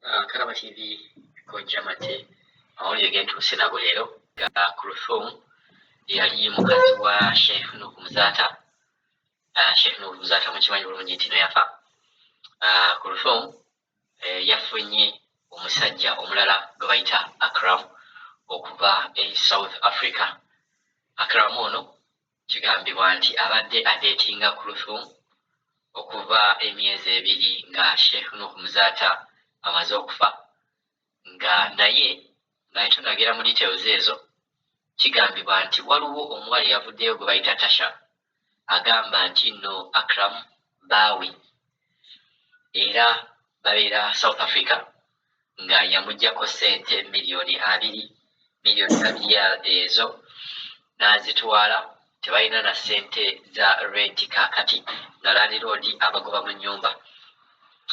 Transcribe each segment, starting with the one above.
Kalaba TV, Kojja Mate, amawulire gentuuse nago leero ga Kulthum, yali mukazi wa Sheikh Nuhu Muzaata. Sheikh Nuhu Muzaata mukimanyi bulungi nti no yafa. Kulthum yafunye omusajja omulala gwe bayita Akram okuva e South Africa. Akram ono kigambibwa nti abadde adeetinga Kulthum okuva emyezi 2 nga Sheikh Nuhu Muzaata amaze okufa, nga naye nga tunagera mu details ezo, kigambibwa nti waliwo omuwala eyavuddeyo gwe bayita Tasha, agamba nti nno Akram baawe era babeera South Africa, nga yamuggyako ssente miliyoni 20. Miliyoni 20 ezo n'azitwala, tebalina na ssente za renti kaakati nga landlord abagoba mu nnyumba.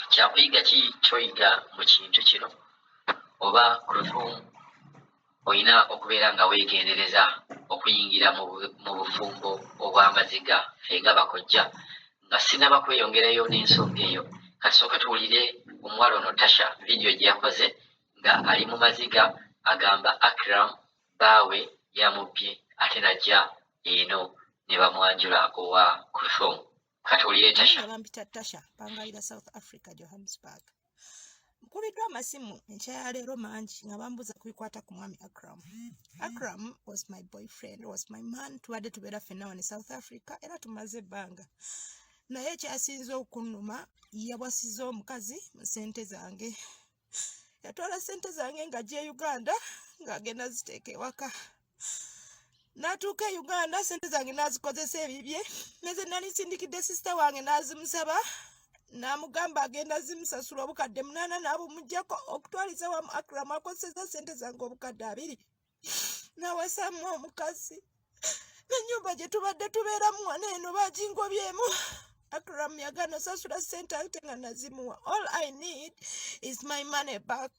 Kyakuyiga ki kyoyiga mu kintu kino? Oba Kulthum, olina okubeera nga weegendereza okuyingira mu bufumbo obw'amaziga. Ffe nga bakojja, nga sinaba kweyongerayo n'ensonga eyo, katusooke tuwulire omuwala ono Tasha, vidiyo gye yakoze nga ali mu maziga, agamba Akram baawe yamubbye ate najja eno ne bamwanjula owa Kulthum. Katuwulire Tasha. Bampita Tasha, mpangalira South Africa, Johannesburg. Nkubiddwa amasimu enkya ya leero mangi nga bambuuza kubikwata ku mwami Akram. Akram was my boyfriend, was my man. Tubadde tubeera ffenna wano e South Africa era tumaze ebbanga, naye ekyasinze okunnuma, yawasiza omukazi mu ssente zange. Yatwala ssente zange ng'ajja e Uganda ng'agenda ziteeka ewaka. N'atuuka e Uganda, ssente zange n'azikozesa ebibye. Neze nali nsindikidde sister wange, n'azimusaba, n'amugamba agenda zimusasula. Obukadde 8 n'abumugjako. Okutwaliza wamu, Akram akozeseza ssente zange obukadde 20 n'awasaamu omukazi. N'ennyumba gye tubadde tubeeramu wano eno bagingobyemu. Akram yagaana osasula ssente ate nga nazimuwa. All I need is my money back,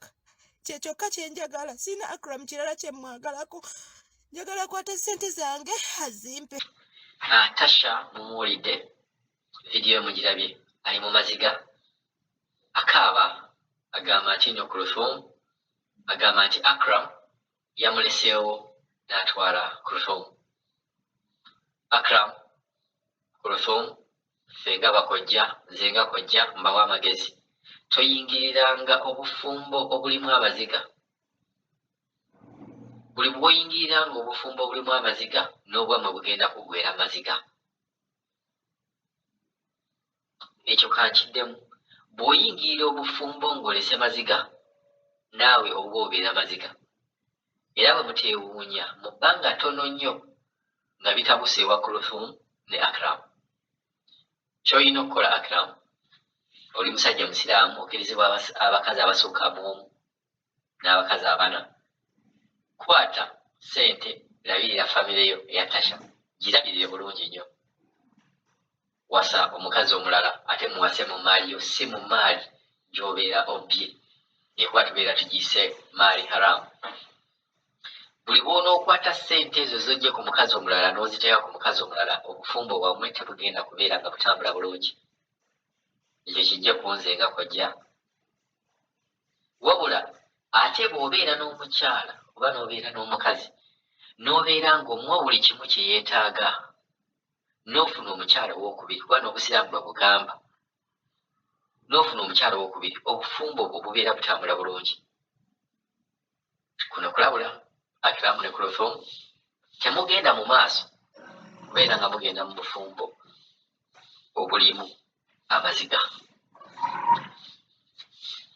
kyekyokka kyenjagala. Siina Akram kirala kyemwagalako, njagala kwata ssente zange azimpe. Tasha mumuwulidde, vidiyo mugirabye, ali mu maziga akaaba, agamba nti nno Kulthum, agamba nti Akram yamuleseewo n'atwala Kulthum. Akram, Kulthum, ffe nga bakojja, nze nga kojja mbawa amagezi: toyingiriranga obufumbo obulimu amaziga. Buli bw'oyingiriranga obufumbo obulimu amaziga, n'obwammwe bugenda kuggwera maziga. Ekyo kankiddemu: bw'oyingirira obufumbo ng'olese maziga, naawe oba obeera maziga. Era bwe muteewuunya mu bbanga ttono nnyo nga bitabuse ewa Kulthum ne Akram. Ky'olina okukola, Akram, oli musajja musiraamu, okkirizibwa abakazi abasukka mu omu n'abakazi abana. Kwata ssente, labirira famire yo eya Tasha, girabirire bulungi nnyo. Wasa omukazi omulala, ate muwase mu maali yo, si mu maali gy'obeera obbye, ekuba tubeera tugiyise maali haramu. Buli bw'onookwata ssente ezo z'oggye ku mukazi omulala n'oziteeka ku mukazi omulala, obufumbo bwammwe tebugenda kubeera nga butambula bulungi. Ekyo kijje ku nze nga kojja. Wabula ate bw'obeera n'omukyala oba n'obeera n'omukazi, n'obeera ng'omuwa buli kimu kye yeetaaga, n'ofuna omukyala owookubiri, kuba n'obusiraamu bwe bugamba, n'ofuna omukyala owookubiri, obufumbo bwo bubeera butambula bulungi. Kuno kulabula Akiramu ne Kulthum, temugenda mu maaso kubeera nga mugenda mu bufumbo obulimu amaziga.